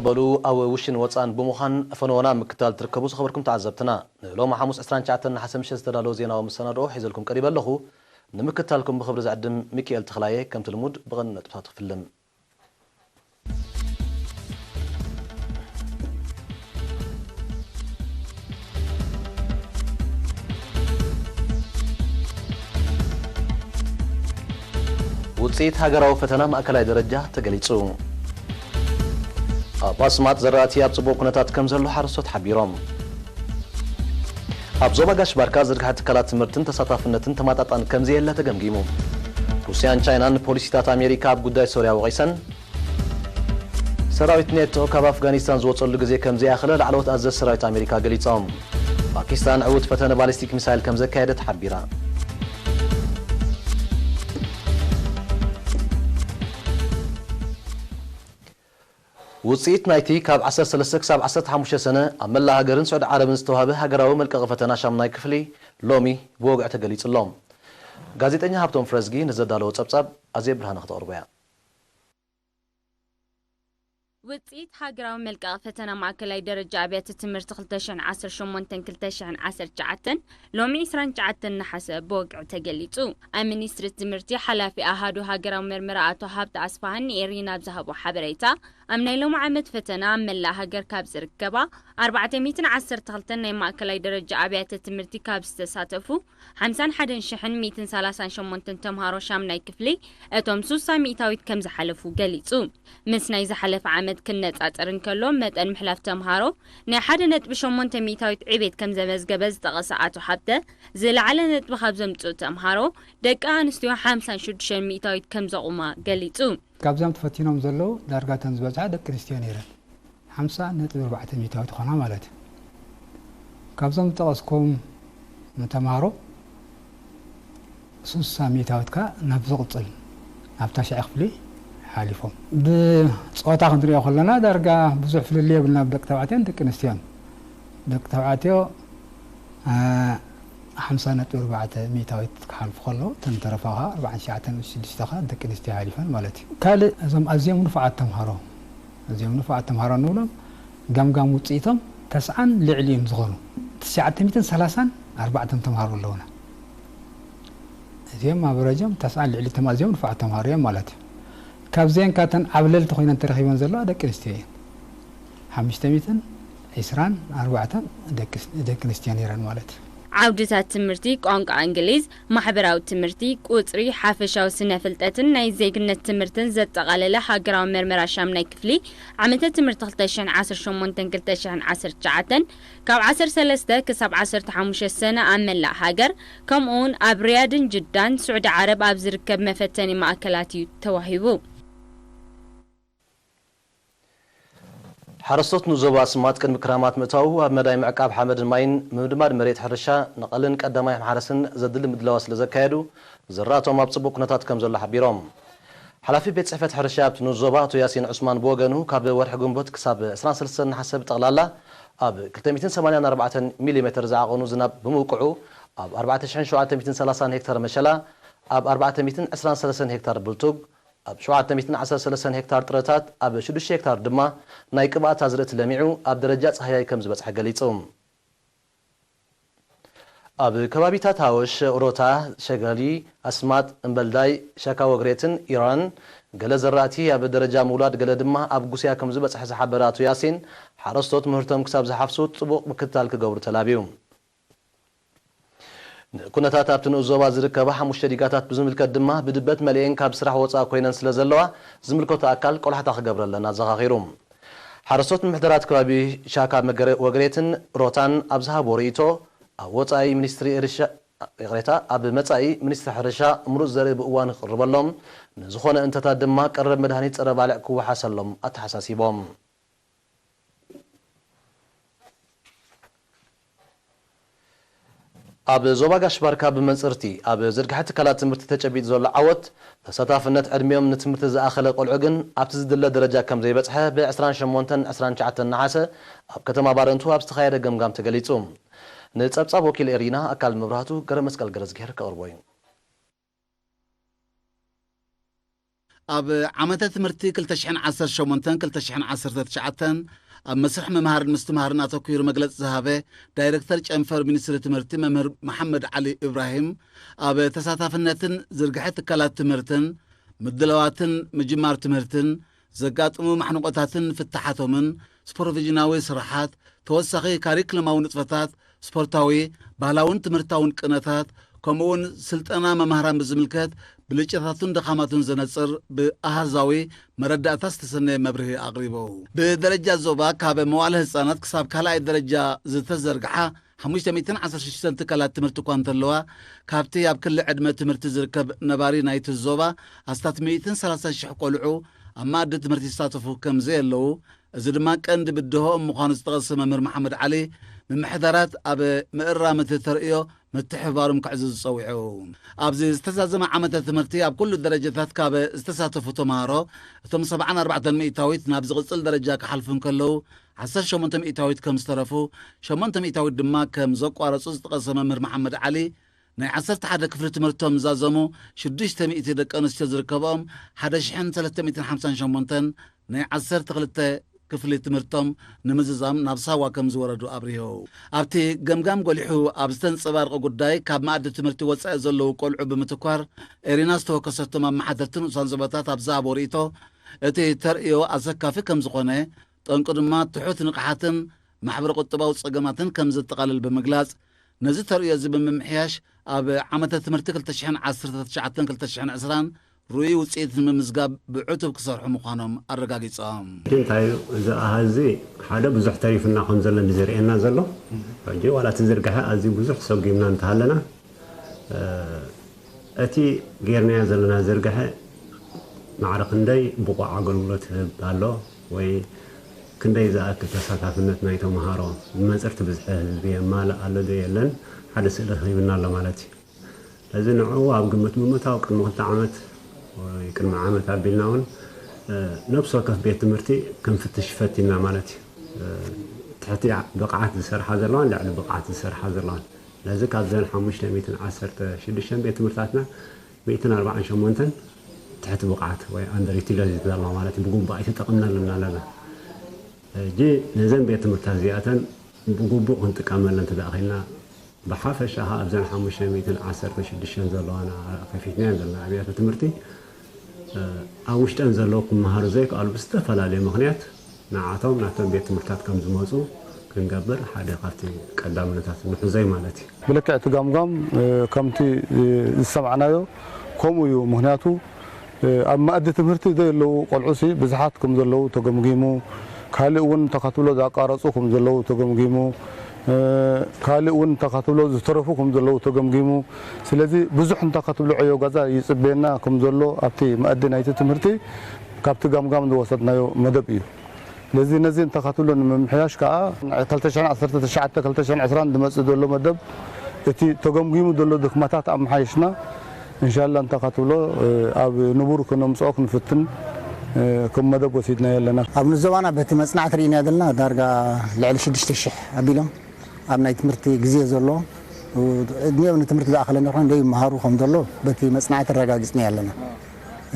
በሉ ኣብ ውሽን ወፃን ብምዃን ፈነወና ምክታል ትርከቡ ዝኸበርኩም ተዓዘብትና፣ ንሎሚ ሓሙስ ዕስራን ትሽዓተን ነሓሰ ምሸት ዝተዳለወ ዜናዊ መሰናድኦ ሒዘልኩም ቀሪበ ኣለኹ። ንምክታልኩም ብኽብሪ ዝዕድም ሚካኤል ተኽላየ። ከምቲ ልሙድ ብቐንዲ ነጥብታት ክፍልም። ውፅኢት ሃገራዊ ፈተና ማእከላይ ደረጃ ተገሊፁ። ኣብ ኣስማጥ ዘራእቲ ኣብ ፅቡቕ ኩነታት ከም ዘሎ ሓረስቶት ሓቢሮም። ኣብ ዞባ ጋሽ ባርካ ዝርግሐ ትካላት ትምህርትን ተሳታፍነትን ተመጣጣኒ ከም ዘየለ ተገምጊሙ። ሩስያን ቻይናን ፖሊሲታት ኣሜሪካ ኣብ ጉዳይ ሶርያ ወቒሰን። ሰራዊት ኔቶ ካብ ኣፍጋኒስታን ዝወፀሉ ግዜ ከም ዘይኣኸለ ላዕለዎት ኣዘዝ ሰራዊት ኣሜሪካ ገሊፆም። ፓኪስታን ዕዉት ፈተነ ባሊስቲክ ሚሳይል ከም ዘካየደት ሓቢራ። ውፅኢት ናይቲ ካብ ዓሰርተ ሰለስተ ክሳብ ዓሰርተ ሓሙሽተ ሰነ ኣብ መላእ ሃገርን ስዑዲ ዓረብን ዝተዋህበ ሃገራዊ መልቀቒ ፈተና ሻምናይ ክፍሊ ሎሚ ብወግዒ ተገሊጹ ኣሎ። ጋዜጠኛ ሃብቶም ፍረዝጊ ንዘዳለዎ ጸብጻብ ኣዜብ ብርሃነ ክተቕርቦ እያ። ውፅኢት ሃገራዊ መልቀቒ ፈተና ማእከላይ ደረጃ ኣብያተ ትምህርቲ ክልተ ሽሕን ዓሰርተ ሸሞንተን ክልተ ሽሕን ዓሰርተ ትሽዓተን ሎሚ ዕስራን ትሽዓተን ነሓሰ ብወግዒ ተገሊጹ። ኣብ ሚኒስትሪ ትምህርቲ ሓላፊ ኣሃዱ ሃገራዊ መርመራ ኣቶ ሃብተ ኣስፋሃን ንኤሪና ኣብ ዝሃቦ ሓበሬታ፣ ኣብ ናይ ሎሚ ዓመት ፈተና ኣብ መላእ ሃገር ካብ ዝርከባ ኣርባዕተ ሚእትን ዓሰርተ ክልተን ናይ ማእከላይ ደረጃ ኣብያተ ትምህርቲ ካብ ዝተሳተፉ ሓምሳን ሓደን ሽሕን ሚእትን ሰላሳን ሸሞንተን ተምሃሮ ሻምናይ ክፍሊ እቶም ሱሳ ሚእታዊት ከም ዝሓለፉ ገሊጹ። ምስ ናይ ዝሓለፈ ዓመት ክነጻጸር እንከሎ፣ መጠን ምሕላፍ ተምሃሮ ናይ ሓደ ነጥቢ ሸሞንተ ሚእታዊት ዕቤት ከም ዘመዝገበ ዝጠቐሰ ኣቶ ሃብተ፣ ዝለዓለ ነጥቢ ካብ ዘምጽኡ ተምሃሮ ደቂ ኣንስትዮ ሓምሳን ሽዱሽተን ሚእታዊት ከም ዘቑማ ገሊጹ። ካብዞም ተፈቲኖም ዘለዉ ዳርጋ እተን ዝበዝሓ ደቂ ኣንስትዮ ነይረን። ሓምሳ ነጥቢ ኣርባዕተ ሚእታዊት ዝኾና ማለት እዩ። ካብዞም ዝጠቐስኩም ንተምሃሮ፣ ሱሳ ሚእታዊት ከኣ ናብ ዝቕጽል፣ ናብ ታሽዓይ ክፍሊ ሓሊፎም። ብጾታ ክንሪኦ ከለና፣ ዳርጋ ብዙሕ ፍልልይ የብልና፣ ብደቂ ተባዕትዮን ደቂ ኣንስትዮን። ደቂ ተባዕትዮ፣ አ፣ ሓምሳ ነጥቢ ኣርባዕተ ሚእታዊት ክሓልፉ ከለዉ፣ እተን ተረፋ ከኣ ኣርባዓን ትሽዓተን ነጥቢ ሽዱሽተ ከኣ ደቂ ኣንስትዮ ሓሊፈን ማለት እዩ። ካልእ፣ እዞም ኣዝዮም ንፉዓት ተምሃሮ፣ ኣዝዮም ንፉዓት ተምሃሮ እንብሎም፣ ገምጋም ውጽኢቶም ተስዓን ልዕሊኡን ዝኾኑ፣ ትሽዓተ ሚእትን ሰላሳን ኣርባዕተን ተምሃሮ ኣለዉና። እዚኦም ኣቨረጆም ተስዓን ልዕሊ ተማ-፣ እዚኦም ንፉዓት ተምሃሮ እዮም ማለት እዩ። ካብዚአን፣ ካብተን ዓብለልቲ ኮይነን ተረኺበን ዘለዋ ደቂ ኣንስትዮ እየን። ሓሙሽተ ሚእትን ዕስራን ኣርባዕተን ደቂ፣ ደቂ ኣንስትዮ ነይረን ማለት እዩ። ዓውድታት ትምህርቲ ቋንቋ እንግሊዝ፣ ማሕበራዊ ትምህርቲ፣ ቁጽሪ፣ ሓፈሻዊ ስነ ፍልጠትን ናይ ዜግነት ትምህርትን ዘጠቓለለ ሃገራዊ መርመራ ሻምናይ ክፍሊ ዓመተ ትምህርቲ ክልተ ሽሕን ዓሰርተ ሸሞንተን ክልተ ሽሕን ዓሰርተ ትሽዓተን ካብ ዓሰርተ ሰለስተ ክሳብ ዓሰርተ ሓሙሽተ ሰነ ኣብ መላእ ሃገር፣ ከምኡውን ኣብ ሪያድን ጅዳን ስዑዲ ዓረብ ኣብ ዝርከብ መፈተኒ ማእከላት እዩ ተዋሂቡ። ሓረስቶት ንዞባ ኣስማጥ ቅድሚ ክራማት ምእታዉ ኣብ መዳይ ምዕቃብ ሓመድን ማይን፣ ምምድማድ መሬት ሕርሻ፣ ነቐልን ቀዳማይ ማሕረስን ዘድሊ ምድላዋት ስለ ዘካየዱ፣ ዝራእቶም ኣብ ጽቡቕ ኩነታት ከም ዘሎ ሓቢሮም። ሓላፊ ቤት ጽሕፈት ሕርሻ ኣብቲ ንኡስ ዞባ ኣቶ ያሲን ዑስማን ብወገኑ፣ ካብ ወርሒ ግንቦት ክሳብ ዕስራን ሰለስተን ነሓሰ ብጠቕላላ ኣብ ክልተ ሚእትን ሰማንያን ኣርባዕተን ሚሊሜተር ዝዓቐኑ ዝናብ ብምውቅዑ፣ ኣብ ኣርባዕተ ሽሕን ሸውዓተ ሚእትን ሰላሳን ሄክታር መሸላ፣ ኣብ ኣርባዕተ ሚእትን ዕስራን ሰለስተን ሄክታር ብልቱግ፣ ኣብ ሸውዓተ ሚእትን ዓሰርተ ሰለስተን ሄክታር ጥረታት፣ ኣብ ሽዱሽተ ሄክታር ድማ ናይ ቅብኣት ኣዝርእቲ ለሚዑ ኣብ ደረጃ ጻህያይ ከም ዝበጽሐ ገሊጹ። ኣብ ከባቢታት ሃወሽ፣ ሮታ፣ ሸገሊ፣ ኣስማጥ፣ እምበልዳይ፣ ሸካ ወግሬትን ኢራን፣ ገለ ዘራእቲ ኣብ ደረጃ ምውላድ፣ ገለ ድማ ኣብ ጉስያ ከም ዝበጽሐ ዝሓበረ ኣቶ ያሲን፣ ሓረስቶት ምህርቶም ክሳብ ዝሓፍሱ ጥቡቕ ምክትታል ክገብሩ ተላብዩ። ንኩነታት ኣብቲ ንኡስ ዞባ ዝርከባ ሓሙሽተ ዲጋታት ብዝምልከት ድማ፣ ብድበት መሊኤን ካብ ስራሕ ወጻኢ ኮይነን ስለ ዘለዋ፣ ዝምልከቶ ኣካል ቆላሕታ ክገብረለን ኣዘኻኺሩ። ሓረስቶት ምምሕዳራት ከባቢ ሻካ መገረ-፣ ወግሬትን ሮታን ኣብ ዝሃብዎ ርእይቶ፣ ኣብ ወጻኢ ሚኒስትሪ እርሻ፣ ይቕሬታ፣ ኣብ መጻኢ ሚኒስትሪ ሕርሻ ምሩጽ ዘርኢ ብእዋኑ ክቕርበሎም፣ ንዝኾነ እንተታት ድማ ቀረብ መድሃኒት ጸረ ባልዕ ክወሓሰሎም ኣተሓሳሲቦም። ኣብ ዞባ ጋሽ ባርካ ብመንጽርቲ ኣብ ዝርግሐ ትካላት ትምህርቲ ተጨቢጡ ዘሎ ዓወት፣ ተሳታፍነት ዕድሚኦም ንትምህርቲ ዝኣኸለ ቆልዑ ግን ኣብቲ ዝድለ ደረጃ ከም ዘይበጽሐ ብ ዕስራን ሸሞንተን ዕስራን ትሽዓተን ነሓሰ ኣብ ከተማ ባረንቱ ኣብ ዝተኻየደ ገምጋም ተገሊጹ። ንጸብጻብ ወኪል ኤሪና ኣካል መብራህቱ ገረመስቀል ገረዝግሄር ከቕርቦ እዩ። ኣብ ዓመተ ትምህርቲ ክልተ ሽሕን ዓሰርተ ሸሞንተን ክልተ ሽሕን ዓሰርተ ትሽዓተን ኣብ መስርሕ ምምሃርን ምስትምሃርን ኣተኲሩ መግለጺ ዝሃበ ዳይረክተር ጨንፈር ሚኒስትሪ ትምህርቲ መምህር መሓመድ ዓሊ ኢብራሂም፣ ኣብ ተሳታፍነትን ዝርግሐ ትካላት ትምህርትን ምድላዋትን ምጅማር ትምህርትን ዘጋጥሙ ማሕንቆታትን ፍታሓቶምን ሱፐርቪዥናዊ ስራሓት፣ ተወሳኺ ካሪክለማዊ ንጥፈታት፣ ስፖርታዊ፣ ባህላውን ትምህርታውን ቅነታት፣ ከምኡውን ስልጠና መማህራን ብዝምልከት ብልጫታቱን ድኻማቱን ዘነጽር ብኣሃዛዊ መረዳእታ ዝተሰነየ መብርሂ ኣቕሪቡ። ብደረጃ ዞባ ካብ መዋለ ህጻናት ክሳብ ካልኣይ ደረጃ ዝተዘርግሓ ሓሙሽተ ሚእትን ዓሰርተ ሽዱሽተን ትካላት ትምህርቲ እኳ እንተለዋ፣ ካብቲ ኣብ ክሊ ዕድመ ትምህርቲ ዝርከብ ነባሪ ናይቲ ዞባ ኣስታት ሚእትን ሰላሳን ሽሕ ቆልዑ ኣብ መኣዲ ትምህርቲ ይሳተፉ ከም ዘየለዉ፣ እዚ ድማ ቀንዲ ብድሆኦም ምዃኑ ዝጠቐሰ መምህር መሓመድ ዓሊ፣ ምምሕዳራት ኣብ ምእራም እቲ ተርእዮ ምትሕብባሮም ክዕዝዙ ጸዊዑ። ኣብዚ ዝተዛዘመ ዓመተ ትምህርቲ ኣብ ኩሉ ደረጃታት ካብ ዝተሳተፉ ተምሃሮ፣ እቶም ሰብዓን ኣርባዕተን ሚእታዊት ናብ ዝቕጽል ደረጃ ክሓልፉ እንከለዉ፣ ዓሰርተ ሸሞንተ ሚእታዊት ከም ዝተረፉ፣ ሸሞንተ ሚእታዊት ድማ ከም ዘቋረጹ ዝጠቐሰ መምህር መሓመድ ዓሊ፣ ናይ ዓሰርተ ሓደ ክፍሊ ትምህርቶም ዝዛዘሙ ሽዱሽተ ሚእቲ ደቂ ኣንስትዮ ዝርከብኦም ሓደ ሽሕን ሰለስተ ሚእትን ሓምሳን ሸሞንተን ናይ ዓሰርተ ክልተ ክፍሊ ትምህርቶም ንምዝዛም ናብ ሳዋ ከም ዝወረዱ ኣብሪሁ። ኣብቲ ገምጋም ጎሊሑ ኣብ ዝተንጸባረቐ ጉዳይ፣ ካብ መኣዲ ትምህርቲ ወጻኢ ዘለዉ ቆልዑ ብምትኳር፣ ኤሪና ዝተወከሰቶም ኣመሓደርቲ ንኡሳን ዞባታት ኣብ ዝሃቦ ርእይቶ፣ እቲ ተርእዮ ኣሰካፊ ከም ዝኾነ፣ ጠንቁ ድማ ትሑት ንቕሓትን ማሕበረ ቁጠባዊ ጸገማትን ከም ዘጠቓልል ብምግላጽ፣ ነዚ ተርእዮ እዚ ብምምሕያሽ፣ ኣብ ዓመተ ትምህርቲ ክልተ ሽሕን ዓሰርተ ትሽዓተን ክልተ ሽሕን ዕስራን ርኡይ ውጽኢት ንምምዝጋብ ብዕቱብ ክሰርሑ ምዃኖም ኣረጋጊጾም። እቲ እንታይ እዩ? እዚ ኣሃዝ እዚ ሓደ ብዙሕ ተሪፉና ከም ዘሎ እንዲ ዘርእየና ዘሎ። ሕጂ ዋላ እቲ ዝርግሐ ኣዝዩ ብዙሕ ሰጒምና እንተሃለና፣ እ፣ እቲ ጌርናዮ ዘለና ዝርግሐ ማዕረ ክንደይ ብቑዕ ኣገልግሎት ይህብ ኣሎ ወይ ክንደይ ዝኣክል ተሳታፍነት ናይ ተምሃሮ፣ ንመንጽርቲ ብዝሒ ህዝቢ የማልእ ኣሎ ዶ የለን፣ ሓደ ስእሊ ሂብና ኣሎ ማለት እዩ። ስለዚ ንዕኡ ኣብ ግምት ብምእታው ቅድሚ ክልተ ዓመት ወይ ቅድሚ ዓመት ኣቢልና እውን፣ እ፣ ነፍሲ ወከፍ ቤት ትምህርቲ ክንፍትሽ ፈቲና ማለት እዩ። እ፣ ትሕቲ ብቕዓት ዝሰርሓ ዘለዋን ልዕሊ ብቕዓት ዝሰርሓ ዘለዋን። ስለዚ ካብዘን ሓሙሽተ ሚእትን ዓሰርተ ሽዱሽተን ቤት ትምህርታትና ሚእትን ኣርባዓን ሸሞንተን ትሕቲ ብቕዓት ወይ ኣንደር ዩቲላይዝድ ዘለዋ ማለት እዩ፣ ብግቡእ ኣይተጠቐምናለን ኣለና። ሕጂ ነዘን ቤት ትምህርታት እዚኣተን ብግቡእ ክንጥቀመለን እንተ ደኣ ኺልና፣ ብሓፈሻ ኸኣ ኣብዘን ሓሙሽተ ሚእትን ዓሰርተ ሽዱሽተን ዘለዋና ከፊትናየን ዘለና ኣብያተ ትምህርቲ፣ እ፣ ኣብ ውሽጠን ዘለዉ ክመሃሩ ዘይከኣሉ ብዝተፈላለየ ምኽንያት ንዓቶም ናብተን ቤት ትምህርታት ከም ዝመጹ ክንገብር ሓደ ካብቲ ቀዳምነታት ንሕዞ እዩ ማለት እዩ። ብልክዕ እቲ ጋምጋም፣ እ፣ ከምቲ፣ እ፣ ዝሰማዕናዮ ከምኡ እዩ። ምኽንያቱ፣ እ፣ ኣብ መኣዲ ትምህርቲ ዘየለዉ ቆልዑሲ ብዙሓት ከም ዘለዉ ተገምጊሙ፣ ካልእ እውን እንተ ኻትብሎ ዝኣቋረጹ ከም ዘለዉ ተገምጊሙ፣ እ፣ ካልእ እውን እንተ ኻትብሎ ዝተረፉ ከም ዘለዉ ተገምጊሙ። ስለዚ ብዙሕ እንተ ኻትብሎ ዕዮ ገዛ ይጽበየና ከም ዘሎ ኣብቲ መኣዲ ናይቲ ትምህርቲ ካብቲ ጋምጋም ዝወሰድናዮ መደብ እዩ። ስለዚ ነዚ እንተ ኻትብሎ ንምምሕያሽ ከኣ ክልተ ሽሕን ዓሰርተ ትሽዓተ ክልተ ሽሕን ዕስራን ዝመጽእ ዘሎ መደብ እቲ ተገምጊሙ ዘሎ ድኽመታት ኣመሓይሽና እንሻላ እንተ ኻትብሎ፣ እ፣ ኣብ ንቡር ክነምጽኦ ክንፍትን፣ እ፣ ከም መደብ ወሲድናዮ ኣለና። ኣብ ንዞባና በቲ መጽናዕቲ ርኢናዮ ዘለና ዳርጋ ልዕሊ ሽዱሽተ ሽሕ ኣቢሎም ኣብ ናይ ትምህርቲ ግዜ ዘሎ ዕድሜኦም ንትምህርቲ ዝኣኸለ እንተኾነ ዘይመሃሩ ከም ዘሎ በቲ መጽናዕቲ ኣረጋጊጽናዮ ኣለና።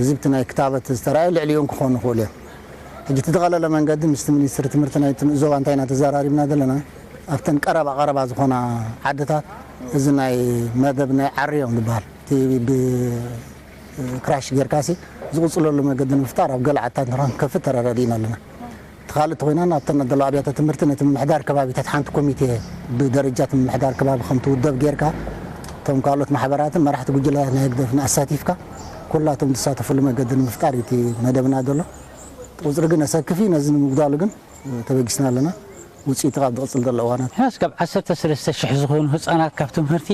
እዚ ብቲ ናይ ክታበት ዝተራእየ ልዕሊኦም ክኾኑ ይኽእሉ እዮም። ሕጂ እቲ ዝቐለለ መንገዲ ምስቲ ሚኒስትሪ ትምህርቲ ናይ ትም-፣ ዞባ እንታይ ኢና ተዘራሪብና ዘለና፣ ኣብተን ቀረባ ቀረባ ዝኾና ዓድታት እዚ ናይ መደብ ናይ ዓርዮም ዝበሃል እቲ ብ-፣ ክራሽ ጌርካሲ ዝቕጽለሉ መገዲ ንምፍጣር ኣብ ገለ ዓድታት ንኽንከፍት ተረዳዲእና ኣለና። እቲ ካልእ እንተኾይና ናብተን ዘለዋ ኣብያተ ትምህርቲ ነቲ ምምሕዳር ከባቢታት ሓንቲ ኮሚቴ ብደረጃ እቲ ምምሕዳር ከባቢ ከም ትውደብ ጌርካ እቶም ካልኦት ማሕበራትን መራሕቲ ጉጅለታት ናይ ህግደፍን ኣሳቲፍካ ኩላቶም ዝሳተፍሉ መገዲ ንምፍጣር እዩ እቲ መደብና ዘሎ። ቁጽሪ ግን ኣሰክፍ እዩ። ነዚ ንምጉዳሉ ግን ተበጊስና ኣለና። ውጽኢቱ ካብ ዝቕጽል ዘሎ እዋናት ንሕና እስካብ ዓሰርተ ሰለስተ ሽሕ ዝኾኑ ህጻናት ካብ ትምህርቲ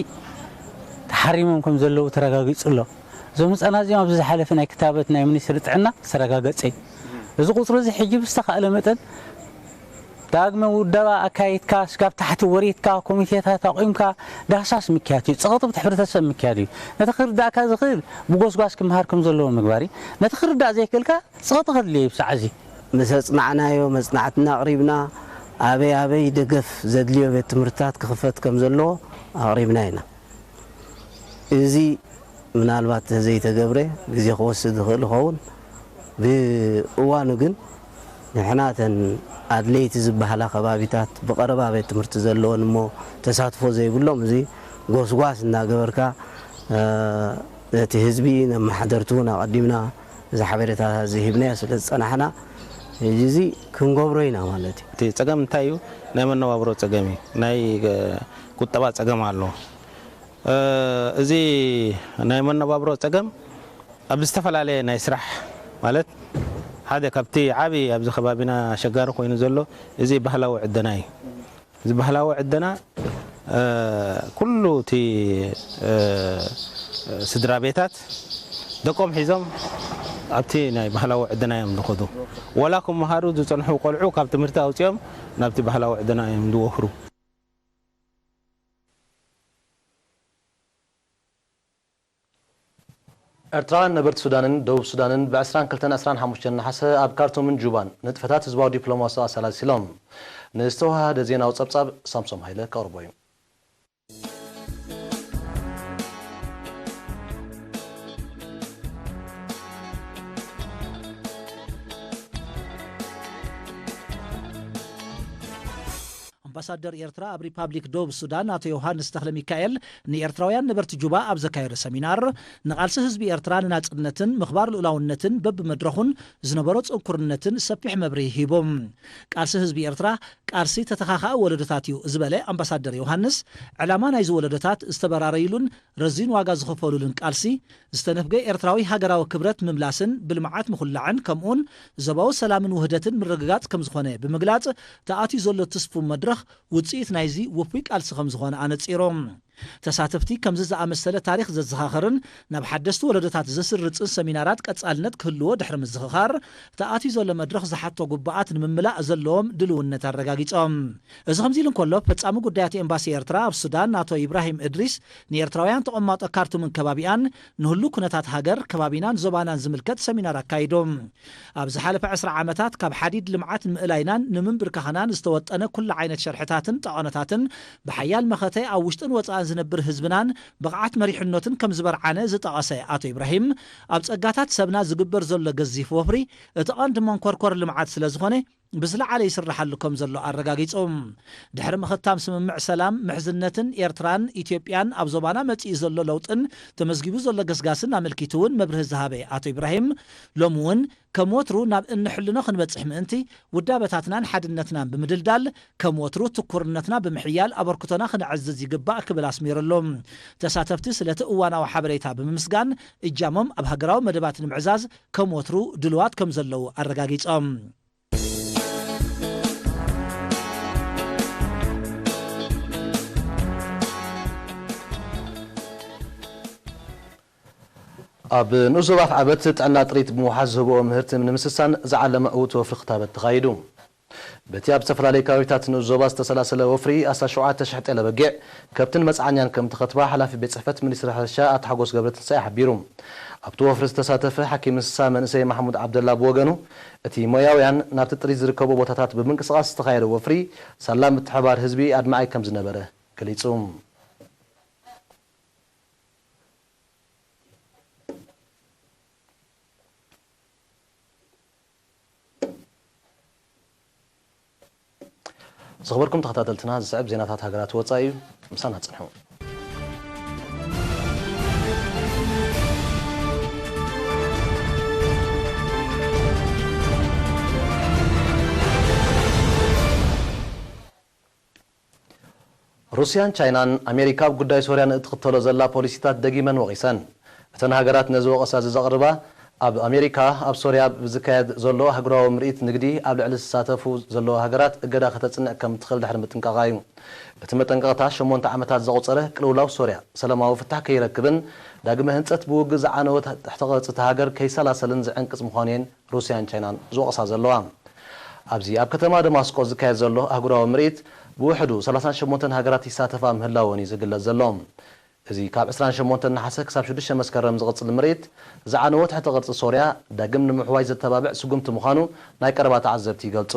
ተሓሪሞም ከም ዘለዉ ተረጋጊጹ ኣሎ። እዞም ህጻናት እዚኦም ኣብዚ ዝሓለፈ ናይ ክታበት ናይ ሚኒስትሪ ጥዕና ዝተረጋገጸ እዩ። እዚ ቁጽሪ እዚ ሕጂ ብዝተኻእለ መጠን ዳግመ ውደባ ኣካይድካ፣ ስጋብ ታሕቲ ወሪድካ፣ ኮሚቴታት ኣቑምካ ዳህሳስ ምክያድ እዩ። ጸቕጢ ብቲ ሕብረተሰብ ምክያድ እዩ። ነቲ ክርዳእካ ዝኽእል ብጎስጓስ ክምሃር ከም ዘለዎ ምግባር እዩ። ነቲ ክርዳእ ዘይክእልካ ጸቕጢ ከድልዮ እዩ ብሳዕ እዚ። ምስ ኣጽናዕናዮ፣ መጽናዕትና ኣቕሪብና፣ ኣበይ ኣበይ ደገፍ ዘድልዮ ቤት ትምህርትታት ክኽፈት ከም ዘለዎ ኣቕሪብና ኢና። እዚ ምናልባት ተዘይተገብረ ግዜ ክወስድ ይኽእል ይኸውን። ብእዋኑ ግን ንሕና እተን ኣድለይቲ ዝበሃላ ከባቢታት ብቐረባ ቤት ትምህርቲ ዘለወን እሞ ተሳትፎ ዘይብሎም፣ እዚ ጎስጓስ እናገበርካ፣ እ፣ ነቲ ህዝቢ ነመሓደርቱ እውን ኣቐዲምና እዚ ሓበሬታ እዚ ሂብናዮ ስለ ዝጸናሕና፣ ሕጂ እዚ ክንገብሮ ኢና ማለት እዩ። እቲ ጸገም እንታይ እዩ? ናይ መነባብሮ ጸገም እዩ። ናይ፣ እ፣ ቁጠባ ጸገም ኣሎ። እ፣ እዚ ናይ መነባብሮ ጸገም ኣብ ዝተፈላለየ ናይ ስራሕ ማለት ሓደ ካብቲ ዓቢ ኣብዚ ከባቢና ኣሸጋሪ ኮይኑ ዘሎ እዚ ባህላዊ ዕደና እዩ። እዚ ባህላዊ ዕደና፣ እ፣ ኩሉ እቲ፣ እ፣ ስድራ ቤታት ደቆም ሒዞም ኣብቲ ናይ ባህላዊ ዕደና እዮም ዝኸዱ። ወላ ክመሃሩ ዝጸንሑ ቆልዑ ካብ ትምህርቲ ኣውጺኦም ናብቲ ባህላዊ ዕደና እዮም ዝወፍሩ። ኤርትራውያን ነበርቲ ሱዳንን ደቡብ ሱዳንን ብ ዕስራን ክልተን ዕስራን ሓሙሽተን ነሓሰ ኣብ ካርቱምን ጁባን ንጥፈታት ህዝባዊ ዲፕሎማሲ ኣሰላሲሎም። ንዝተወሃሃደ ዜናዊ ጸብጻብ ሳምሶም ሃይለ ከቕርቦ እዩ። ኣምባሳደር ኤርትራ ኣብ ሪፓብሊክ ደቡብ ሱዳን ኣቶ ዮሃንስ ተኽለሚካኤል ንኤርትራውያን ነበርቲ ጁባ ኣብ ዘካየዶ ሰሚናር፣ ንቓልሲ ህዝቢ ኤርትራ ንናጽነትን ምኽባር ልኡላውነትን በብመድረኹን ዝነበሮ ጽንኩርነትን ሰፊሕ መብርሂ ሂቡ። ቃልሲ ህዝቢ ኤርትራ ቃልሲ ተተኻኻኢ ወለዶታት እዩ ዝበለ ኣምባሳደር ዮሃንስ፣ ዕላማ ናይዚ ወለዶታት ዝተበራረዩሉን ረዚን ዋጋ ዝኸፈሉሉን ቃልሲ፣ ዝተነፍገ ኤርትራዊ ሃገራዊ ክብረት ምምላስን ብልምዓት ምኹላዕን፣ ከምኡውን ዞባዊ ሰላምን ውህደትን ምርግጋጽ ከም ዝኾነ ብምግላጽ፣ ተኣትዩ ዘሎ ትስፉው መድረኽ ውጽኢት ናይዚ ውፉይ ቃልሲ ከም ዝኾነ ኣነጺሮም። ተሳተፍቲ ከምዚ ዝኣመሰለ ታሪኽ ዘዘኻኽርን ናብ ሓደስቲ ወለዶታት ዘስርጽን ሰሚናራት ቀጻልነት ክህልዎ ድሕሪ ምዝኽኻር፣ ተኣትዩ ዘሎ መድረኽ ዝሓቶ ግቡኣት ንምምላእ ዘለዎም ድልውነት ኣረጋጊጾም። እዚ ከምዚ ኢሉ እንከሎ፣ ፈጻሚ ጉዳያት ኤምባሲ ኤርትራ ኣብ ሱዳን ኣቶ ኢብራሂም እድሪስ ንኤርትራውያን ተቐማጦ ካርቱምን ከባቢኣን ንህሉ ኩነታት ሃገር፣ ከባቢናን ዞባናን ዝምልከት ሰሚናር ኣካይዶም። ኣብ ዝሓለፈ ዕስራ ዓመታት ካብ ሓዲድ ልምዓት ንምእላይናን ንምንብርካኽናን ዝተወጠነ ኩሉ ዓይነት ሸርሕታትን ጠቐነታትን ብሓያል መኸተ ኣብ ውሽጥን ወጻእን ዝነብር ህዝብናን ብቕዓት መሪሕነቱን ከም ዝበርዓነ ዝጠቐሰ ኣቶ ኢብራሂም፣ ኣብ ጸጋታት ሰብና ዝግበር ዘሎ ገዚፍ ወፍሪ እቲ ቀንዲ መንኮርኮር ልምዓት ስለ ዝኾነ ብዝለዓለ ይስርሓሉ ከም ዘሎ ኣረጋጊጹ። ድሕሪ ምኽታም ስምምዕ ሰላም ምሕዝነትን ኤርትራን ኢትዮጵያን ኣብ ዞባና መጺኡ ዘሎ ለውጥን ተመዝጊቡ ዘሎ ገስጋስን ኣመልኪቱ እውን መብርሂ ዝሃበ ኣቶ ኢብራሂም፣ ሎሚ እውን ከም ወትሩ ናብ እንሕልኖ ክንበጽሕ ምእንቲ ውዳበታትናን ሓድነትናን ብምድልዳል ከም ወትሩ ትኩርነትና ብምሕያል ኣበርክቶና ክነዕዝዝ ይግባእ ክብል ኣስሚሩሉ። ተሳተፍቲ ስለቲ እዋናዊ ሓበሬታ ብምምስጋን እጃሞም ኣብ ሃገራዊ መደባት ንምዕዛዝ ከም ወትሩ ድልዋት ከም ዘለዉ ኣረጋጊጾም። ኣብ ንኡስ ዞባ ኣፍዓበት ጥዕና ጥሪት ብምውሓስ ዝህብኦ ምህርቲ ንምስሳን ዝዓለመ ዕዉት ወፍሪ ክታበት ተኻይዱ። በቲ ኣብ ዝተፈላለዩ ከባቢታት ንኡስ ዞባ ዝተሰላሰለ ወፍሪ ኣስታት ሸውዓተ ሽሕ ጤለ በጊዕ፣ ከብትን መጽዓኛን ከም ተኸትባ ሓላፊ ቤት ጽሕፈት ሚኒስትሪ ሕርሻ ኣቶ ሓጎስ ገብረትንሳኤ ሓቢሩ። ኣብቲ ወፍሪ ዝተሳተፈ ሓኪም እንስሳ መንእሰይ ማሕሙድ ዓብደላ ብወገኑ፣ እቲ ሞያውያን ናብቲ ጥሪት ዝርከቦ ቦታታት ብምንቅስቓስ ዝተኻየደ ወፍሪ ሳላ ምትሕባር ህዝቢ ኣድማዒ ከም ዝነበረ ገሊጹ። ዝኸበርኩም ተኸታተልትና፣ ዝስዕብ ዜናታት ሃገራት ወጻኢ እዩ። ምሳና ጽንሑ። ሩስያን ቻይናን ኣሜሪካ ኣብ ጉዳይ ሶርያ ንእትኽተሎ ዘላ ፖሊሲታት ደጊመን ወቒሰን። እተን ሃገራት ነዚ ወቐሳ እዚ ዘቕርባ፣ ኣብ ኣሜሪካ ኣብ ሶርያ ብዝካየድ ዘሎ ኣህጉራዊ ምርኢት ንግዲ ኣብ ልዕሊ ዝሳተፉ ዘለዋ ሃገራት እገዳ ከተጽንዕ ከም እትኽእል ድሕሪ ምጥንቃቓ እዩ። እቲ መጠንቀቕታ ሸሞንተ ዓመታት ዘቑጸረ ቅልውላው ሶርያ ሰላማዊ ፍታሕ ከይረክብን ዳግመ ህንጸት ብውግእ ዝዓነወት ትሕተ ቅርጺ እታ ሃገር ከይሰላሰልን ዝዕንቅጽ ምዃኑ እየን ሩስያን ቻይናን ዝወቕሳ ዘለዋ። ኣብዚ ኣብ ከተማ ደማስቆ ዝካየድ ዘሎ ኣህጉራዊ ምርኢት ብውሕዱ ሰላሳን ሸሞንተን ሃገራት ይሳተፋ ምህላወን እዩ ዝግለጽ ዘሎ። እዚ ካብ ዕስራን ሸሞንተን ነሓሰ ክሳብ ሽዱሽተ መስከረም ዝቕጽል ምርኢት፣ ዝዓነወ ትሕተ ቅርጺ ሶርያ ዳግም ንምሕዋይ ዘተባብዕ ስጉምቲ ምዃኑ ናይ ቀረባ ተዓዘብቲ ይገልጹ።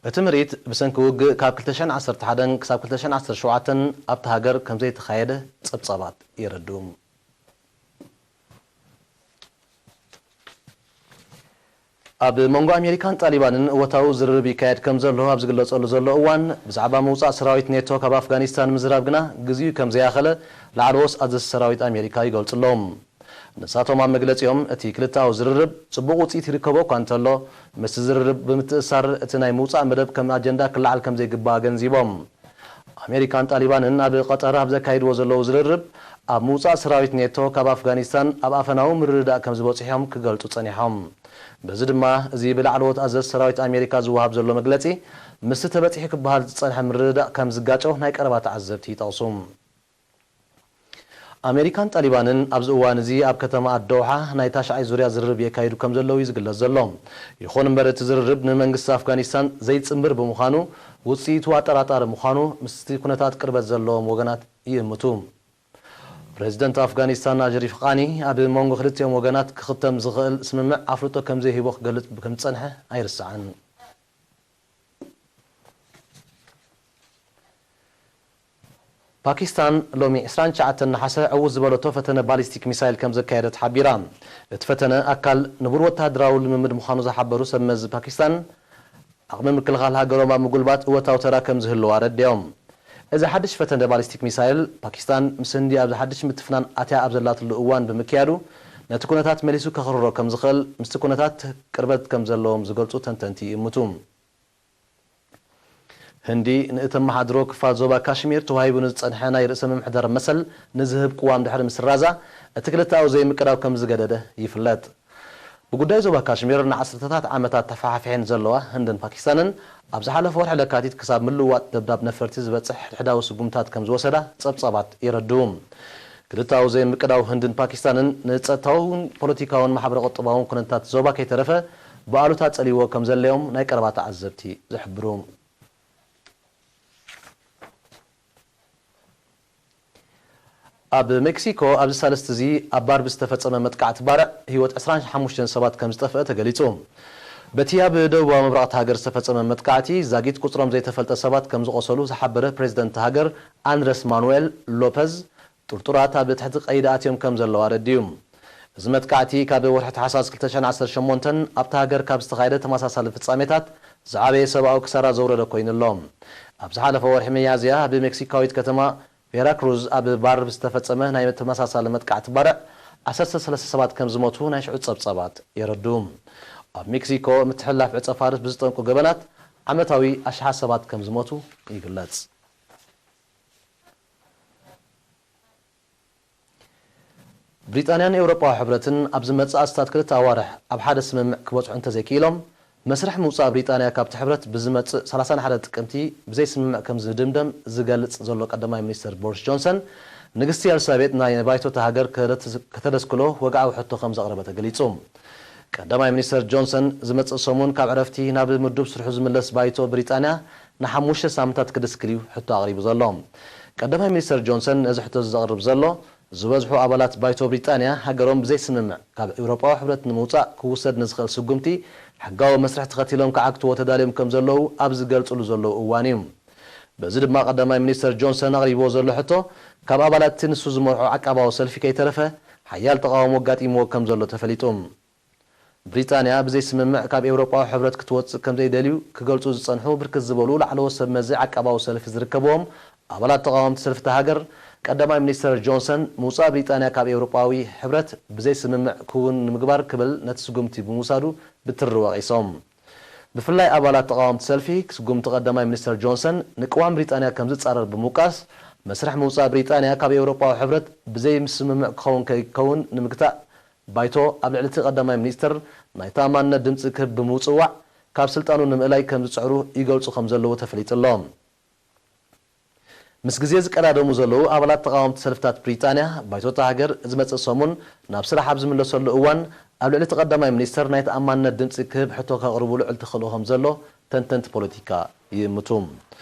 እቲ ምርኢት ብሰንኪ ውግእ ካብ ክልተ ሽሕን ዓሰርተ ሓደን ክሳብ ክልተ ሽሕን ዓሰርተ ሸውዓተን ኣብታ ሃገር ከም ዘይተኻየደ ጸብጻባት የረድኡ። ኣብ መንጎ ኣሜሪካን ጣሊባንን እወታዊ ዝርርብ ይካየድ ከም ዘሎ ኣብ ዝግለጸሉ ዘሎ እዋን፣ ብዛዕባ ምውጻእ ሰራዊት ኔቶ ካብ ኣፍጋኒስታን ምዝራብ ግና ግዜኡ ከም ዘይኣኸለ ላዕለዎት ኣዘዝቲ ሰራዊት ኣሜሪካ ይገልጹ ኣለዉ። ንሳቶም ኣብ መግለጺኦም፣ እቲ ክልተኣዊ ዝርርብ ጽቡቕ ውጽኢት ይርከቦ እኳ እንተሎ፣ ምስቲ ዝርርብ ብምትእስሳር እቲ ናይ ምውጻእ መደብ ከም ኣጀንዳ ክለዓል ከም ዘይግባእ ኣገንዚቦም። ኣሜሪካን ጣሊባንን ኣብ ቀጠር ኣብ ዘካይድዎ ዘለዉ ዝርርብ፣ ኣብ ምውጻእ ሰራዊት ኔቶ ካብ ኣፍጋኒስታን ኣብ ኣፈናዊ ምርድዳእ ከም ዝበጽሑ እዮም ክገልጹ ጸኒሖም። በዚ ድማ፣ እዚ ብላዕለዎት ኣዘዝቲ ሰራዊት ኣሜሪካ ዝወሃብ ዘሎ መግለጺ፣ ምስቲ ተበጺሑ ክበሃል ዝጸንሐ ምርድዳእ ከም ዝጋጮ ናይ ቀረባ ተዓዘብቲ ይጠቕሱ። ኣሜሪካን ጣሊባንን ኣብዚ እዋን እዚ ኣብ ከተማ ኣዶውሓ ናይ ታሽዓይ ዙርያ ዝርርብ የካይዱ ከም ዘለዉ እዩ ዝግለጽ ዘሎ። ይኹን እምበር፣ እቲ ዝርርብ ንመንግስቲ ኣፍጋኒስታን ዘይጽምብር ብምዃኑ፣ ውጽኢቱ ኣጠራጣሪ ምዃኑ ምስቲ ኩነታት ቅርበት ዘለዎም ወገናት ይእምቱ። ፕሬዚደንት ኣፍጋኒስታን ኣሽሪፍ ቃኒ፣ ኣብ መንጎ ክልቲኦም ወገናት ክኽተም ዝኽእል ስምምዕ ኣፍልጦ ከም ዘይህቦ ክገልጽ ከም ዝጸንሐ ኣይርሳዕን። ፓኪስታን ሎሚ ዕስራን ትሽዓተን ነሓሰ ዕዉት ዝበለቶ ፈተነ ባሊስቲክ ሚሳይል ከም ዘካየደት ሓቢራ። እቲ ፈተነ ኣካል ንቡር ወተሃደራዊ ልምምድ ምዃኑ ዝሓበሩ ሰብ መዚ ፓኪስታን፣ ዓቕሚ ምክልኻል ሃገሮም ኣብ ምጉልባት እወታዊ ተራ ከም ዝህልዋ ኣረዲኦም። እዚ ሓድሽ ፈተነ ባሊስቲክ ሚሳይል፣ ፓኪስታን ምስ ህንዲ ኣብዚ ሓድሽ ምትፍናን ኣትያ ኣብ ዘላትሉ እዋን ብምክያዱ፣ ነቲ ኩነታት መሊሱ ከኽርሮ ከም ዝኽእል፣ ምስቲ ኩነታት ቅርበት ከም ዘለዎም ዝገልጹ ተንተንቲ ይእምቱ። ህንዲ ንእተመሓድሮ ክፋል ዞባ ካሽሚር ተዋሂቡ ንዝጸንሐ ናይ ርእሰ ምምሕዳር መሰል ንዝህብ ቅዋም ድሕሪ ምስራዛ፣ እቲ ክልተኣዊ ዘይምቅዳው ከም ዝገደደ ይፍለጥ። ብጉዳይ ዞባ ካሽሚር ንዓሰርተታት ዓመታት ተፋሓፊሐን ዘለዋ ህንድን ፓኪስታንን፣ ኣብ ዝሓለፈ ወርሒ ለካቲት ክሳብ ምልውዋጥ ደብዳብ ነፈርቲ ዝበጽሕ ሕድሕዳዊ ስጉምታት ከም ዝወሰዳ ጸብጻባት የረድኡ። ክልተኣዊ ዘይምቅዳው ህንድን ፓኪስታንን ንጸጥታውን ፖለቲካውን ማሕበረ-ቁጠባውን ኩነታት ዞባ ከይተረፈ ብኣሉታ ጸልይዎ ከም ዘለዮም ናይ ቀረባ ተዓዘብቲ ዝሕብሩ። ኣብ ሜክሲኮ ኣብዚ ሳልስቲ እዚ ኣብ ባር ብዝተፈጸመ መጥቃዕቲ ባርዕ ህይወት ዕስራን ሓሙሽተን ሰባት ከም ዝጠፍአ ተገሊጹ። በቲ ኣብ ደቡባዊ ምብራቕ እታ ሃገር ዝተፈጸመ መጥቃዕቲ ዛጊት ቁጽሮም ዘይተፈልጠ ሰባት ከም ዝቖሰሉ ዝሓበረ ፕሬዚደንት እታ ሃገር ኣንድረስ ማኑዌል ሎፐዝ፣ ጥርጡራት ኣብ ትሕቲ ቀይዲ ኣትዮም ከም ዘለዉ ኣረዲኡ። እዚ መጥቃዕቲ ካብ ወርሒ ታሕሳስ ክልተ ሽሕን ዓሰርተ ሸሞንተን ኣብታ ሃገር ካብ ዝተኻየደ ተመሳሳሊ ፍጻሜታት ዝዓበየ ሰብኣዊ ክሳራ ዘውረደ ኮይኑ ኣሎ። ኣብ ዝሓለፈ ወርሒ ሚያዝያ ኣብ ሜክሲካዊት ከተማ ቬራክሩዝ ኣብ ባር ብዝተፈጸመ ናይ ተመሳሳሊ መጥቃዕቲ ባርዕ ዓሰርተ ሰለስተ ሰባት ከም ዝሞቱ ናይ ሽዑ ጸብጻባት የረድኡ። ኣብ ሜክሲኮ ምትሕልላፍ ዕጸ ፋርስ ብዝጠንቁ ገበናት ዓመታዊ ኣሽሓት ሰባት ከም ዝሞቱ ይግለጽ። ብሪጣንያን ኤውሮጳዊ ሕብረትን ኣብ ዝመጽእ ኣስታት ክልተ ኣዋርሕ ኣብ ሓደ ስምምዕ ክበጽሑ እንተዘይክኢሎም፣ መስርሕ ምውጻእ ብሪጣንያ ካብቲ ሕብረት ብዝመጽእ ሰላሳን ሓደን ጥቅምቲ ብዘይ ስምምዕ ከም ዝድምደም ዝገልጽ ዘሎ ቀዳማይ ሚኒስተር ቦሪስ ጆንሰን፣ ንግስቲ ኤልሳቤጥ ናይ ባይቶ እታ ሃገር ከተደስክሎ ወግዓዊ ሕቶ ከም ዘቕረበ ተገሊጹ። ቀዳማይ ሚኒስተር ጆንሰን ዝመጽእ ሰሙን ካብ ዕረፍቲ ናብ ምዱብ ስርሑ ዝምለስ ባይቶ ብሪጣንያ ንሓሙሽተ ሳምንታት ክድስክል እዩ ሕቶ ኣቕሪቡ ዘሎ። ቀዳማይ ሚኒስተር ጆንሰን ነዚ ሕቶ እዚ ዘቕርብ ዘሎ፣ ዝበዝሑ ኣባላት ባይቶ ብሪጣንያ ሃገሮም ብዘይ ስምምዕ ካብ ኤውሮጳዊ ሕብረት ንምውጻእ ክውሰድ ንዝኽእል ስጉምቲ ሕጋዊ መስርሕ ተኸቲሎም ክዓግትዎ ተዳልዮም ከም ዘለዉ ኣብ ዝገልጽሉ ዘለዉ እዋን እዩ። በዚ ድማ ቀዳማይ ሚኒስተር ጆንሰን ኣቕሪብዎ ዘሎ ሕቶ፣ ካብ ኣባላት እቲ ንሱ ዝመርሖ ዓቃባዊ ሰልፊ ከይተረፈ ሓያል ተቓውሞ ኣጋጢምዎ ከም ዘሎ ተፈሊጡ። ብሪጣንያ ብዘይ ስምምዕ ካብ ኤውሮጳዊ ሕብረት ክትወጽእ ከም ዘይደልዩ ክገልጹ ዝጸንሑ ብርክት ዝበሉ ላዕለዎት ሰብ መዚ ዓቃባዊ ሰልፊ ዝርከብዎም ኣባላት ተቓወምቲ ሰልፊ እታ ሃገር፣ ቀዳማይ ሚኒስተር ጆንሰን ምውጻእ ብሪጣንያ ካብ ኤውሮጳዊ ሕብረት ብዘይ ስምምዕ ክውን ንምግባር ክብል ነቲ ስጉምቲ ብምውሳዱ ብትሪ ወቒሶም። ብፍላይ ኣባላት ተቓወምቲ ሰልፊ፣ ስጉምቲ ቀዳማይ ሚኒስተር ጆንሰን ንቅዋም ብሪጣንያ ከም ዝጻረር ብምውቃስ፣ መስርሕ ምውጻእ ብሪጣንያ ካብ ኤውሮጳዊ ሕብረት ብዘይ ስምምዕ ክኸውን ከይከውን ንምግታእ፣ ባይቶ ኣብ ልዕሊ እቲ ቀዳማይ ሚኒስተር ናይ ተኣማንነት ድምጺ ክህብ ብምውጽዋዕ፣ ካብ ስልጣኑ ንምእላይ ከም ዝጽዕሩ ይገልጹ ከም ዘለዉ ተፈሊጡ ኣሎ። ምስ ግዜ ዝቀዳደሙ ዘለዉ ኣባላት ተቓወምቲ ሰልፍታት ብሪጣንያ፣ ባይቶ እታ ሃገር ዝመጽእ ሰሙን ናብ ስራሕ ኣብ ዝምለሰሉ እዋን፣ ኣብ ልዕሊ እቲ ቀዳማይ ሚኒስተር ናይ ተኣማንነት ድምጺ ክህብ ሕቶ ከቕርቡ ልዑል ተኽእሎ ከም ዘሎ ተንተንቲ ፖለቲካ ይእምቱ።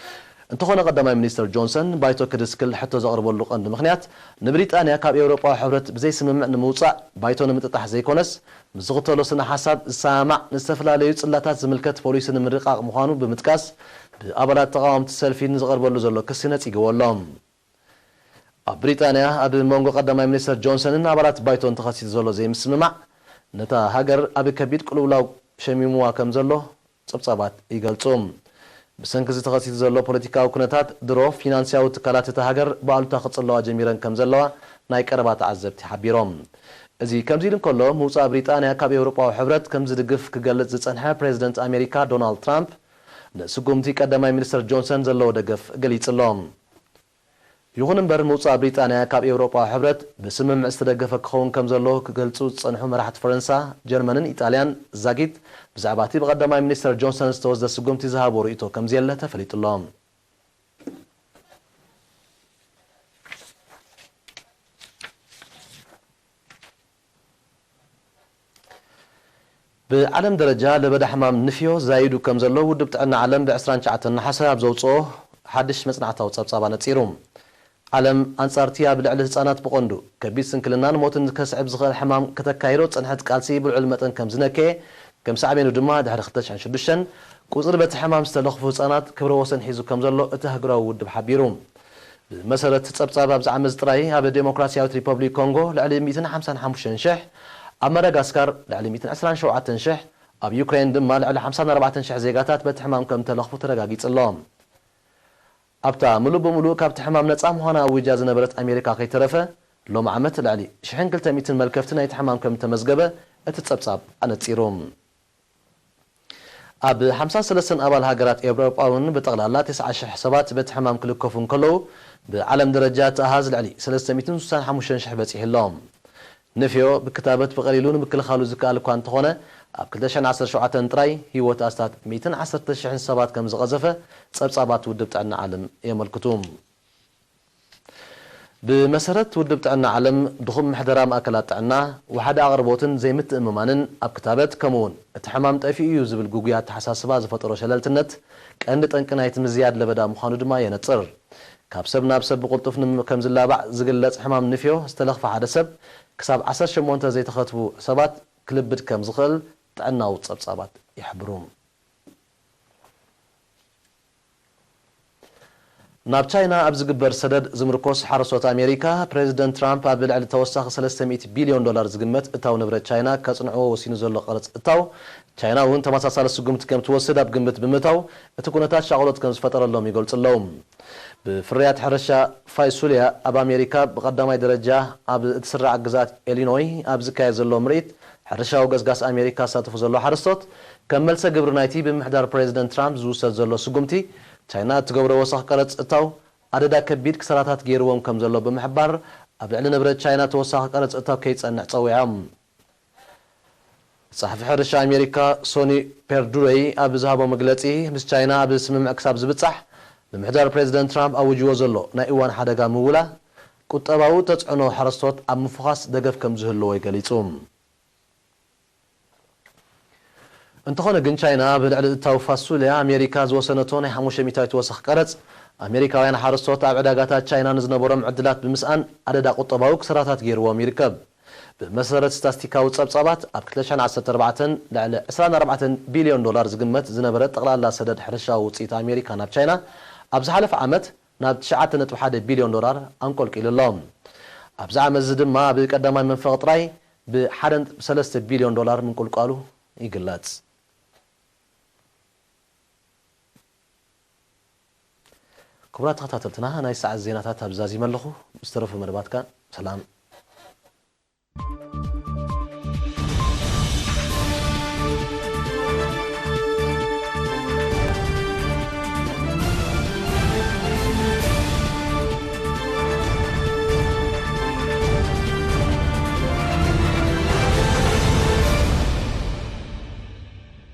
እንተኾነ፣ ቀዳማይ ሚኒስተር ጆንሰን ባይቶ ክድስክል ሕቶ ዘቕርበሉ ቀንዲ ምኽንያት፣ ንብሪጣንያ ካብ ኤውሮጳዊ ሕብረት ብዘይ ስምምዕ ንምውጻእ ባይቶ ንምጥጣሕ ዘይኮነስ፣ ምስ ዝኽተሎ ስነ ሓሳብ ዝሰማማዕ ንዝተፈላለዩ ጽላታት ዝምልከት ፖሊሲ ንምርቃቕ ምዃኑ ብምጥቃስ፣ ብኣባላት ተቓወምቲ ሰልፊ ንዝቐርበሉ ዘሎ ክሲ ነጺግዎ ኣሎ። ኣብ ብሪጣንያ ኣብ መንጎ ቀዳማይ ሚኒስተር ጆንሰንን ኣባላት ባይቶን ተኸሲቱ ዘሎ ዘይምስምማዕ፣ ነታ ሃገር ኣብ ከቢድ ቅልውላው ሸሚምዋ ከም ዘሎ ጸብጻባት ይገልጹ። ብሰንኪ እዚ ተኸሲቱ ዘሎ ፖለቲካዊ ኩነታት ድሮ ፊናንስያዊ ትካላት እታ ሃገር ብኣሉታ ክጽለዋ ጀሚረን ከም ዘለዋ ናይ ቀረባ ተዓዘብቲ ሓቢሮም። እዚ ከምዚ ኢሉ እንከሎ፣ ምውጻእ ብሪጣንያ ካብ ኤውሮጳዊ ሕብረት ከም ዝድግፍ ክገልጽ ዝጸንሐ ፕሬዚደንት ኣሜሪካ ዶናልድ ትራምፕ፣ ንስጉምቲ ቀዳማይ ሚኒስትር ጆንሰን ዘለዎ ደገፍ ገሊጹ ኣሎ። ይኹን እምበር፣ ምውጻእ ብሪጣንያ ካብ ኤውሮጳዊ ሕብረት ብስምምዕ ዝተደገፈ ክኸውን ከም ዘለዎ ክገልጹ ዝጸንሑ መራሕቲ ፈረንሳ፣ ጀርመንን ኢጣልያን ዛጊት ብዛዕባ እቲ ብቐዳማይ ሚኒስትር ጆንሰን ዝተወስደ ስጉምቲ ዝሃቦ ርእይቶ ከም ዘየለ ተፈሊጡ ኣሎ። ብዓለም ደረጃ ለበዳ ሕማም ንፍዮ ዛይዱ ከም ዘሎ ውድብ ጥዕና ዓለም ብ ዕስራን ትሽዓተን ነሓሰ ኣብ ዘውፅኦ ሓድሽ መፅናዕታዊ ፀብፃብ ኣነፂሩ። ዓለም ኣንፃርቲ ኣብ ልዕሊ ህፃናት ብቐንዱ ከቢድ ስንክልናን ሞትን ከስዕብ ዝኽእል ሕማም ከተካይዶ ዝፀንሐት ቃልሲ ብልዑል መጠን ከም ዝነከየ ከም ሳዕቤኑ ድማ ድሕሪ ክልተ ሽሕን ሽዱሽተን ቁፅሪ በቲ ሕማም ዝተለኽፉ ህፃናት ክብረ ወሰን ሒዙ ከም ዘሎ እቲ ኣህጉራዊ ውድብ ሓቢሩ። ብመሰረት ጸብጻብ ኣብዚ ዓመት ጥራይ ኣብ ዴሞክራሲያዊት ሪፐብሊክ ኮንጎ ልዕሊ ሚእትን ሓምሳን ሓሙሽተን ሽሕ፣ ኣብ ማዳጋስካር ልዕሊ ሚእትን ዕስራን ሸውዓተን ሽሕ፣ ኣብ ዩክሬን ድማ ልዕሊ ሓምሳን ኣርባዕተን ሽሕ ዜጋታት በቲ ሕማም ከም ተለኽፉ ተረጋጊጹ ኣሎ። ኣብታ ምሉእ ብምሉእ ካብቲ ሕማም ነጻ ምዃና ኣዊጃ ዝነበረት ኣሜሪካ ከይተረፈ፣ ሎም ዓመት ልዕሊ ሽሕን ክልተ ሚእትን መልከፍቲ ናይቲ ሕማም ከም እተመዝገበ እቲ ጸብጻብ ኣነጺሩ። ኣብ ሓምሳን ሰለስተን ኣባል ሃገራት ኤውሮጳ እውን ብጠቕላላ ተስዓ ሽሕ ሰባት በቲ ሕማም ክልከፉ እንከለዉ፣ ብዓለም ደረጃ እቲ ኣሃዝ ልዕሊ ሰለስተ ሚእትን ስሳን ሓሙሽተን ሽሕ በጺሑ ኣሎ። ንፍዮ ብክታበት ብቐሊሉ ንምክልኻሉ ዝከኣል እኳ እንተኾነ፣ ኣብ ክልተ ሽሕን ዓሰርተ ሸውዓተን ጥራይ ህይወት ኣስታት ሚእትን ዓሰርተ ሽሕን ሰባት ከም ዝቐዘፈ ጸብጻባት ውድብ ጥዕና ዓለም የመልክቱ። ብመሰረት ውድብ ጥዕና ዓለም፣ ድኹም ምሕደራ ማእከላት ጥዕና፣ ወሓደ ኣቕርቦትን ዘይምትእምማንን ኣብ ክታበት፣ ከምኡ'ውን እቲ ሕማም ጠፊኡ እዩ ዝብል ግጉይ ኣተሓሳስባ ዝፈጠሮ ሸለልትነት፣ ቀንዲ ጠንቂ ናይቲ ምዝያድ ለበዳ ምዃኑ ድማ የነጽር። ካብ ሰብ ናብ ሰብ ብቕልጡፍ ንም-፣ ከም ዝላባዕ ዝግለጽ ሕማም ንፍዮ ዝተለኽፈ ሓደ ሰብ፣ ክሳብ ዓሰርተ ሸሞንተ ዘይተኸትቡ ሰባት ክልብድ ከም ዝኽእል ጥዕናዊ ጸብጻባት ይሕብሩ። ናብ ቻይና ኣብ ዝግበር ሰደድ ዝምርኮስ ሓረስቶት ኣሜሪካ፣ ፕሬዚደንት ትራምፕ ኣብ ልዕሊ ተወሳኺ ሰለስተ ሚእቲ ቢልዮን ዶላር ዝግመት እታው ንብረት ቻይና ከጽንዕዎ ወሲኑ ዘሎ ቀረጽ እታው፣ ቻይና እውን ተመሳሳሊ ስጉምቲ ከም ትወስድ ኣብ ግምት ብምእታው፣ እቲ ኩነታት ሻቕሎት ከም ዝፈጠረሎም ይገልጹ ኣለዉ። ብፍርያት ሕርሻ ፋሱልያ ኣብ ኣሜሪካ ብቐዳማይ ደረጃ ኣብ እትስራዕ ግዝኣት ኢሊኖይ ኣብ ዝካየድ ዘሎ ምርኢት ሕርሻዊ ገስጋስ ኣሜሪካ ዝሳተፉ ዘለዉ ሓረስቶት፣ ከም መልሰ ግብሪ ናይቲ ብምምሕዳር ፕሬዚደንት ትራምፕ ዝውሰድ ዘሎ ስጉምቲ፣ ቻይና እትገብሮ ወሰኽ ቀረጽ እታው ኣደዳ ከቢድ ክሳራታት ገይርዎም ከም ዘሎ ብምሕባር፣ ኣብ ልዕሊ ንብረት ቻይና ተወሳኺ ቀረጽ እታው ከይጸንዕ ጸዊዖም። ጸሓፊ ሕርሻ ኣሜሪካ ሶኒ ፔርዱሬይ ኣብ ዝሃቦ መግለጺ፣ ምስ ቻይና ኣብ ስምምዕ ክሳብ ዝብጻሕ፣ ምምሕዳር ፕሬዚደንት ትራምፕ ኣውጅዎ ዘሎ ናይ እዋን ሓደጋ ምውላ፣ ቁጠባዊ ተጽዕኖ ሓረስቶት ኣብ ምፍዃስ ደገፍ ከም ዝህልዎ ገሊጹ። እንተኾነ ግን፣ ቻይና ኣብ ልዕሊ እታው ፋሱልያ ኣሜሪካ ዝወሰነቶ ናይ ሓሙሽተ ሚእታዊት ወሰኽ ቀረጽ፣ ኣሜሪካውያን ሓረስቶት ኣብ ዕዳጋታት ቻይና ንዝነበሮም ዕድላት ብምስኣን፣ ኣደዳ ቁጠባዊ ክሳራታት ገይርዎም ይርከብ። ብመሰረት ስታስቲካዊ ጸብጻባት፣ ኣብ ክልተ ሽሕን ዓሰርተ ኣርባዕተን ልዕሊ ዕስራን ኣርባዕተን ቢልዮን ዶላር ዝግመት ዝነበረ ጠቕላላ ሰደድ ሕርሻዊ ውጽኢት ኣሜሪካ ናብ ቻይና፣ ኣብ ዝሓለፈ ዓመት ናብ ትሽዓተ ነጥቢ ሓደ ቢልዮን ዶላር ኣንቆልቂሉ ኣሎ። ኣብዚ ዓመት እዚ ድማ፣ ኣብ ቀዳማይ መንፈቕ ጥራይ ብሓደ ነጥቢ ሰለስተ ቢልዮን ዶላር ምንቁልቋሉ ይግለጽ። ክቡራት ተኸታተልትና፣ ናይ ሰዓት ዜናታት ኣብዚ ዛዚመ ኣለኹ። ዝተረፉ መደባትካ ሰላም።